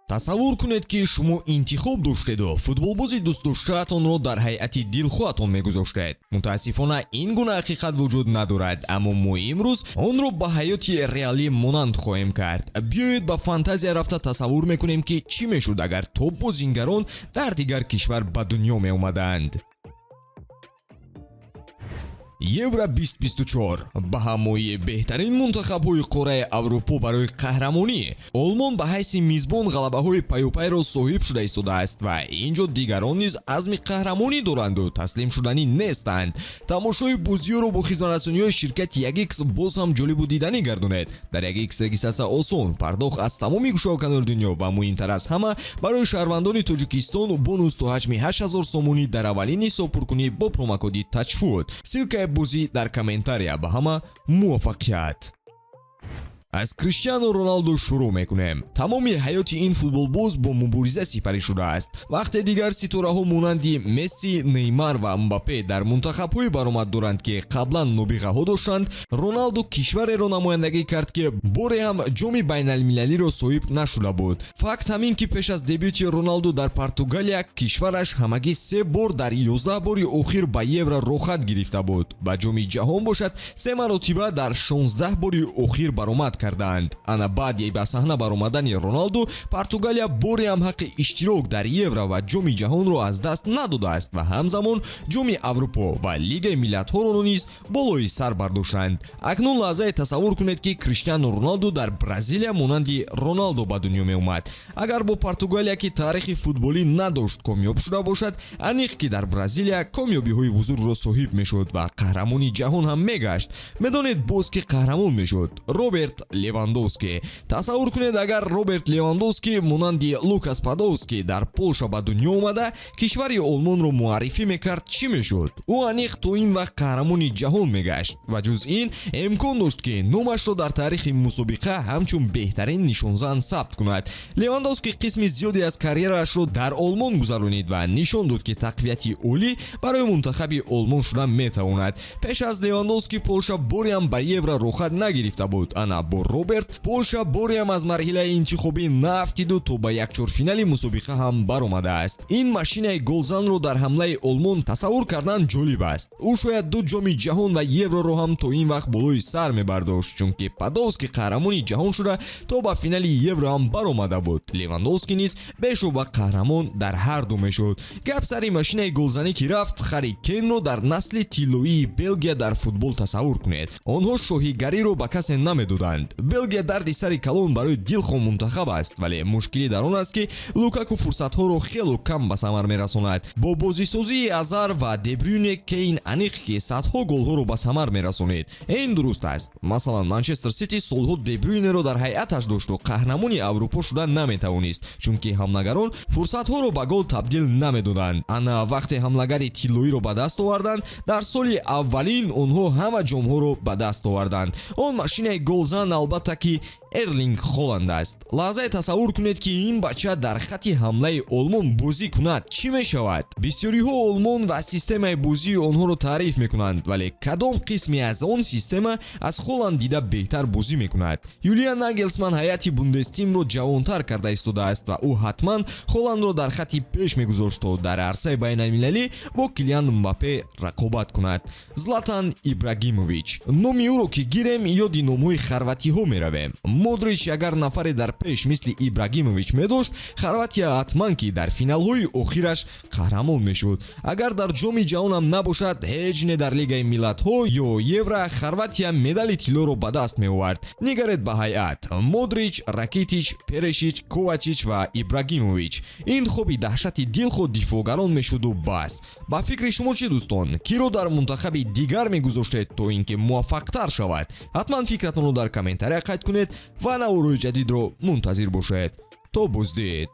Тасаввур кунед, ки шумо интихоб доштеду футболбози дӯстдоштаатонро дар ҳайати дилхоҳатон мегузоштед. Мутаассифона, ин гуна ҳақиқат вуҷуд надорад, аммо мо имрӯз онро ба ҳаёти реалӣ монанд хоҳем кард. Биёед, ба фантазия рафта тасаввур мекунем, ки чӣ мешуд, агар топ бозингарон дар дигар кишвар ба дунё меомаданд. Евро 2024 ба ҳамоии беҳтарин мунтахабҳои қораи Аврупо барои қаҳрамонӣ. Олмон ба ҳайси мизбон ғалабаҳои паюпайро соҳиб шуда истодааст ва ин ҷо дигарон низ азми қаҳрамонӣ доранду таслимшуданӣ нестанд. Тамошои бозиёро бо хизматрасониҳои ширкати 1X боз ҳам ҷолибу диданӣ гардонед. Дар 1X регистратсия осон, пардохт аз тамоми гӯшаву канори дунё ва, муҳимтар аз ҳама, барои шаҳрвандони Тоҷикистон бонус то ҳаҷми 8000 сомонӣ дар аввалин ҳисобпуркунӣ бо промокоди TAJFOOT. Ссылкаи бозӣ дар комментария. Ба ҳама муваффақият! Аз Криштиану Роналду шурӯъ мекунем. Тамоми ҳаёти ин футболбоз бо мубориза сипарӣ шудааст. Вақте дигар ситораҳо монанди Месси, Неймар ва Мбаппе дар мунтахабҳое баромад доранд, ки қаблан нобиғаҳо доштанд, Роналду кишвареро намояндагӣ кард, ки боре ҳам ҷоми байналмилалиро соҳиб нашуда буд. Факт ҳамин, ки пеш аз дебюти Роналду дар Португалия кишвараш ҳамагӣ се бор дар 11 бори охир ба Евро роҳхат гирифта буд. Ба Ҷоми Ҷаҳон бошад, се маротиба дар 16 бори охир баромад кардаанд. Ана баъди ба саҳна баромадани Роналду Португалия боре ҳам ҳаққи иштирок дар Евро ва Ҷоми Ҷаҳонро аз даст надодааст ва ҳамзамон Ҷоми Аврупо ва Лигаи Миллатҳоро низ болои сар бардоштанд. Акнун лаҳзае тасаввур кунед, ки Криштиану Роналду дар Бразилия монанди Роналдо ба дунё меомад. Агар бо Португалия, ки таърихи футболӣ надошт, комёб шуда бошад, аниқ ки дар Бразилия комёбиҳои бузургро соҳиб мешуд ва қаҳрамони ҷаҳон ҳам мегашт. Медонед, боз ки қаҳрамон мешуд? Роберт Левандовски. Тасаввур кунед, агар Роберт Левандовски монанди Лукас Падовски дар Полша ба дунё омада, кишвари Олмонро муаррифӣ мекард, чӣ мешуд? Ӯ аниқ то ин вақт қаҳрамони ҷаҳон мегашт ва ҷуз ин имкон дошт, ки номашро дар таърихи мусобиқа ҳамчун беҳтарин нишонзан сабт кунад. Левандовски қисми зиёде аз карьераашро дар Олмон гузаронид ва нишон дод, ки тақвияти олӣ барои мунтахаби Олмон шуда метавонад. Пеш аз Левандовски Полша бореам ба Евро роҳхат нагирифта буд. Ана бо Роберт Полша бореам аз марҳилаи интихобӣ наафтиду то ба якчорфинали мусобиқа ҳам баромадааст. Ин машинаи голзанро дар ҳамлаи Олмон тасаввур кардан ҷолиб аст. Ӯ шояд ду Ҷоми Ҷаҳон ва Евроро ҳам то ин вақт болои сар мебардошт, чунки Падовски қаҳрамони ҷаҳон шуда, то ба финали Евро ҳам баромада буд. Левандовски низ бешуба қаҳрамон дар ҳар ду мешуд. Гап сари машинаи голзанӣ ки рафт, Харри Кейнро дар насли тиллоии Белгия дар футбол тасаввур кунед. Онҳо шоҳигариро ба касе намедоданд. Белгия дарди сари калон барои дилхоҳ мунтахаб аст, вале мушкилӣ дар он аст, ки Лукаку фурсатҳоро хело кам ба самар мерасонад. Бо бозисозии Азар ва Дебрюне Кейн аниқ ки садҳо голҳоро ба самар мерасонид. Ин дуруст аст. Масалан, Манчестер Сити солҳо Дебрюнеро дар ҳайаташ дошту қаҳрамони Аврупо шуда наметавонист, чунки ҳамлагарон фурсатҳоро ба гол табдил намедоданд. Ана вақте ҳамлагари тиллоиро ба даст оварданд, дар соли аввалин онҳо ҳама ҷомҳоро ба даст оварданд. Он машинаи голзан, албатта ки, Эрлинг Холанд аст. Лаҳзае тасаввур кунед, ки ин бача дар хатти ҳамлаи Олмон бозӣ кунад, чӣ мешавад? Бисёриҳо Олмон ва системаи бозии онҳоро таъриф мекунанд, вале кадом қисме аз он система аз Холанд дида беҳтар бозӣ мекунад? Юлиан Нагелсман ҳайати Бундестимро ҷавонтар карда истодааст ва ӯ ҳатман Холандро дар хатти пеш мегузошт, то дар арсаи байналмилалӣ бо Килиан Мбаппе рақобат кунад. Златан Ибрагимович. Номи ӯро ки гирем, ёди номҳои хорватиҳо меравем. Модрич агар нафаре дар пеш мисли Ибрагимович медошт, Хорватия ҳатман ки дар финалҳои охираш қаҳрамон мешуд. Агар дар Ҷоми Ҷаҳонам набошад, ҳеҷ не, дар Лигаи Миллатҳо ё Евро Хорватия медали тиллоро ба даст меовард. Нигаред ба ҳайат: Модрич, Ракитич, Перешич, Ковачич ва Ибрагимович. Ин хоби даҳшати дилхоҳ дифоъгарон мешуду бас. Ба фикри шумо чӣ, дӯстон? Киро дар мунтахаби дигар мегузоштед, то ин ки муваффақтар шавад? Ҳатман фикратонро дар комментария қайд кунед ва наворҳои ҷадидро мунтазир бошед. То боздид.